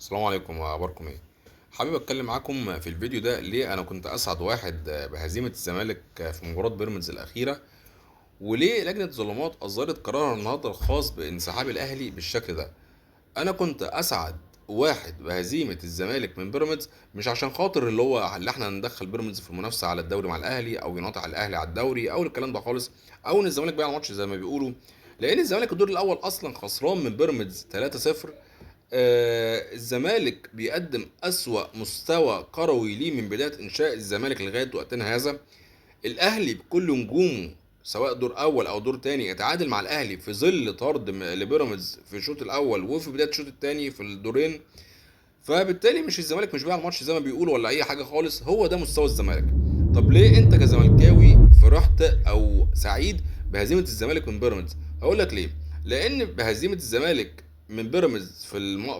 السلام عليكم، اخباركم ايه؟ حابب اتكلم معاكم في الفيديو ده ليه انا كنت اسعد واحد بهزيمة الزمالك في مباراة بيراميدز الاخيره، وليه لجنة الظلمات اصدرت قرارها النهارده الخاص بانسحاب الاهلي بالشكل ده. انا كنت اسعد واحد بهزيمة الزمالك من بيراميدز، مش عشان خاطر اللي هو اللي احنا ندخل بيراميدز في المنافسة على الدوري مع الاهلي او يناطح الاهلي على الدوري او الكلام ده خالص، او ان الزمالك بيع الماتش زي ما بيقولوا، لان الزمالك الدور الاول اصلا خسران من بيراميدز 3-0. الزمالك بيقدم أسوأ مستوى كروي ليه من بداية إنشاء الزمالك لغاية وقتنا هذا. الأهلي بكل نجومه سواء دور أول أو دور تاني اتعادل مع الأهلي في ظل طرد لبيراميدز في الشوط الأول وفي بداية الشوط التاني في الدورين. فبالتالي مش الزمالك مش بيع الماتش زي ما بيقولوا ولا أي حاجة خالص، هو ده مستوى الزمالك. طب ليه أنت كزملكاوي فرحت أو سعيد بهزيمة الزمالك من بيراميدز؟ هقول لك ليه. لأن بهزيمة الزمالك من بيراميدز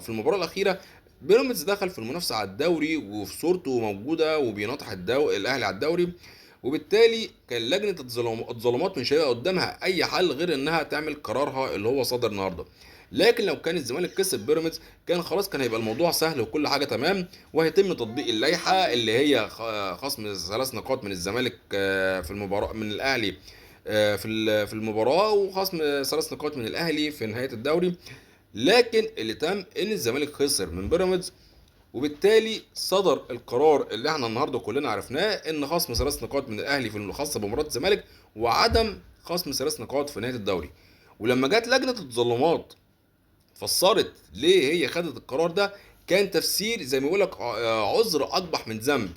في المباراة الأخيرة، بيراميدز دخل في المنافسة على الدوري وفي صورته موجودة وبيناطح الأهلي على الدوري، وبالتالي كان لجنة التظلمات مش هيبقى قدامها أي حل غير إنها تعمل قرارها اللي هو صدر النهارده. لكن لو كان الزمالك كسب بيراميدز كان خلاص، كان هيبقى الموضوع سهل وكل حاجة تمام، وهيتم تطبيق اللائحة اللي هي خصم 3 نقاط من الزمالك، في المباراة من الأهلي، في المباراة، وخصم 3 نقاط من الأهلي في نهاية الدوري. لكن اللي تم إن الزمالك خسر من بيراميدز، وبالتالي صدر القرار اللي احنا النهارده كلنا عرفناه ان خصم 3 نقاط من الاهلي في الخاصة بمباراة الزمالك، وعدم خصم 3 نقاط في نهاية الدوري. ولما جت لجنة التظلمات فسرت ليه هي خدت القرار ده، كان تفسير زي ما بيقول لك عذر اقبح من ذنب،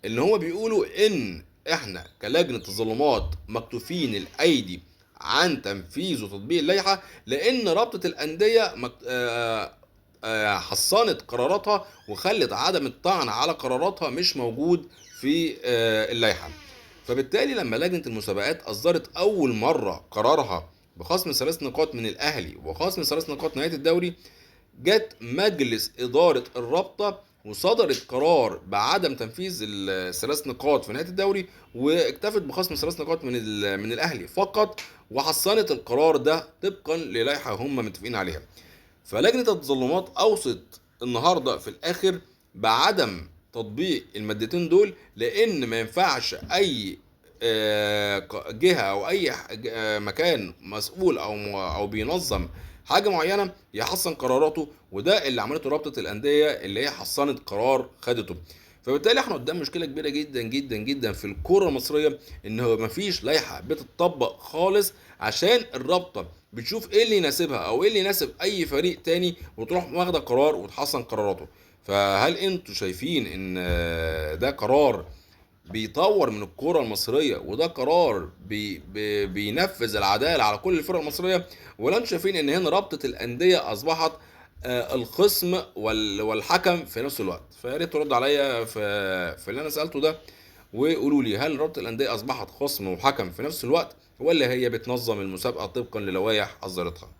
اللي هو بيقولوا ان احنا كلجنه تظلمات مكتوفين الايدي عن تنفيذ وتطبيق اللائحة، لان رابطه الاندية حصنت قراراتها وخلت عدم الطعن على قراراتها مش موجود في اللائحة. فبالتالي لما لجنة المسابقات اصدرت اول مرة قرارها بخصم 3 نقاط من الاهلي وخصم 3 نقاط نهاية الدوري، جت مجلس ادارة الرابطة وصدرت قرار بعدم تنفيذ 3 نقاط في نهاية الدوري، واكتفت بخصم 3 نقاط من الاهلي فقط، وحصنت القرار ده طبقا للائحه هم متفقين عليها. فلجنه التظلمات اوصت النهارده في الاخر بعدم تطبيق المادتين دول، لان ما ينفعش اي جهة او اي مكان مسؤول او بينظم حاجة معينة يحصن قراراته، وده اللي عملته رابطه الاندية اللي هي حصنت قرار خدته. فبالتالي احنا قدام مشكلة كبيرة جدا جدا جدا في الكورة المصرية، ان هو مفيش لائحة بتطبق خالص، عشان الرابطة بتشوف ايه اللي يناسبها او ايه اللي يناسب اي فريق تاني وتروح واخده قرار وتحصن قراراته. فهل انتوا شايفين ان ده قرار بيطور من الكرة المصرية، وده قرار بينفذ العدالة على كل الفرق المصرية، ولا انتوا شايفين ان هنا رابطة الأندية أصبحت، الخصم والحكم في نفس الوقت؟ فيا ريت تردوا عليا في اللي أنا سألته ده، وقولوا لي هل رابطة الأندية أصبحت خصم وحكم في نفس الوقت، ولا هي بتنظم المسابقة طبقا للوائح أصدرتها؟